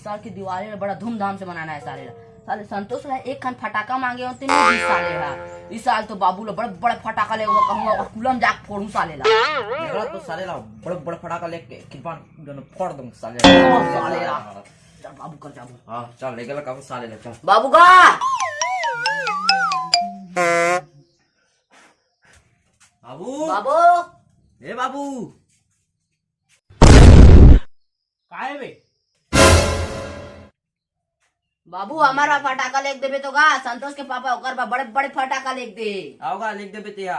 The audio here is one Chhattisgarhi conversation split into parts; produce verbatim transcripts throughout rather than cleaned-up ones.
साल की दिवाली ला बड़ा धूमधाम से मनाना है साले ला। साले संतोष ला एक खान फटाका मांगे होते नहीं दी साले हा। इस साल तो बाबू ला बड़ा बड़ा फटाका ले हुआ कहूंगा और कुलम जाके फोड़ू साले ला। मेरा तो साले ला बड़ा बड़ा फटाका लेके किरपान दोनों फोड़ दूंगा साले ला। साले ला। चल बाबू कर जाबो। हाँ, चल, लेके ला काबू साले ला, चल। बाबू का? बाबू। बाबू। ए बाबू। काय बे? बाबू, हमारा फटाका लेके देबे तो का? संतोष के पापा ओकर बा बड़े बड़े फटाका लेके दे। आओगा, लेके देबे तेहा।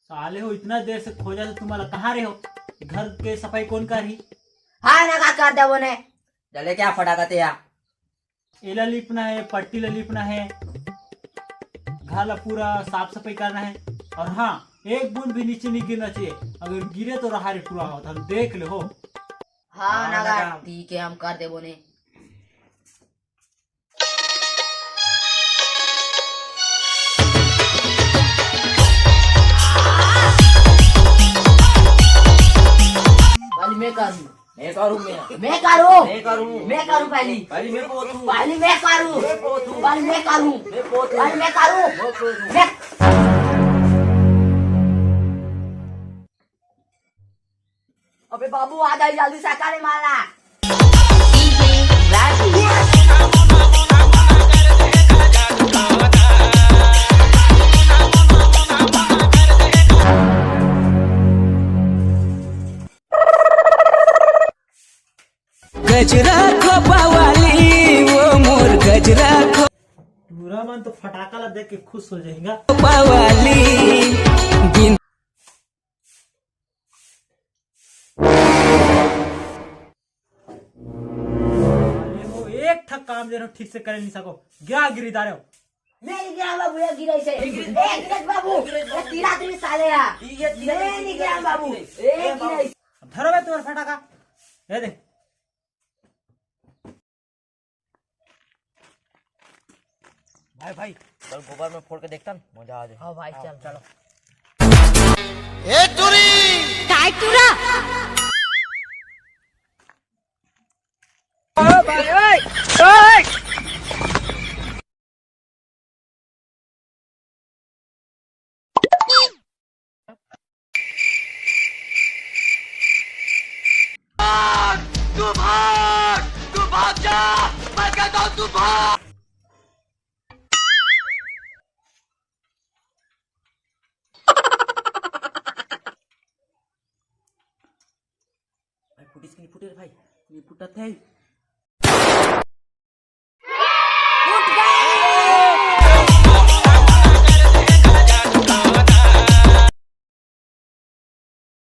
साले हो, इतना देर से खोजा तो तुम्हारा कहाँ रहे हो? घर के सफाई कौन कर रही? हाँ ना, का कर देबो ने? चले क्या फटाका तेहा? एला लिपना है, पट्टी ला लिपना है, घर ला पूरा साफ सफाई करना है। और हाँ, एक बूंद भी नीचे नहीं गिरना चाहिए। अगर गिरे तो रहा रे टूरा हो, हम देख ले हो। हाँ, हाँ, नगा, नगा। ठीक है, हम कर देबो ने। पहली मैं करूँ। मैं करूँ, मैं। मैं करूँ। मैं करूँ। मैं करूँ पहली। पहली मैं पोतूँ। पहली मैं करूँ। मैं पोतूँ। पहली मैं करूँ। मैं पोतूँ। पहली मैं करूँ। मैं पोतूँ। मैं अबे बाबू, आ जाई जल्दी से, काले माला। गजरा खोपा वाली, वो मोर गजरा खो- टूरा मन तो फटाका ला देख के खुश हो जाएगा। खोपा वाली, बिन- अरे वो एक ठक काम जे रहो ठीक से करे नहीं सको, गिरा गिरी दारे हो। मैं नहीं गिरा बाबू, ये गिरा इसे। ए, गिरा बाबू, ये तीन आदमी साले हैं। मैं नहीं गिरा बाबू, ए, गिरा इसे। अब धरो बे तुम्हारा फटाका, ये दे। भाई, भाई, चल गोबर में फोड़ के देखतन, मजा आ जाए। हाँ भाई, चल, चलो। ए टूरी! काय टूरा? भाग! तू भाग! तू भाग जा! मैं कहता हूँ तू भाग! भाई, फुटिस की नहीं फुटे रे भाई, नहीं फुटत है।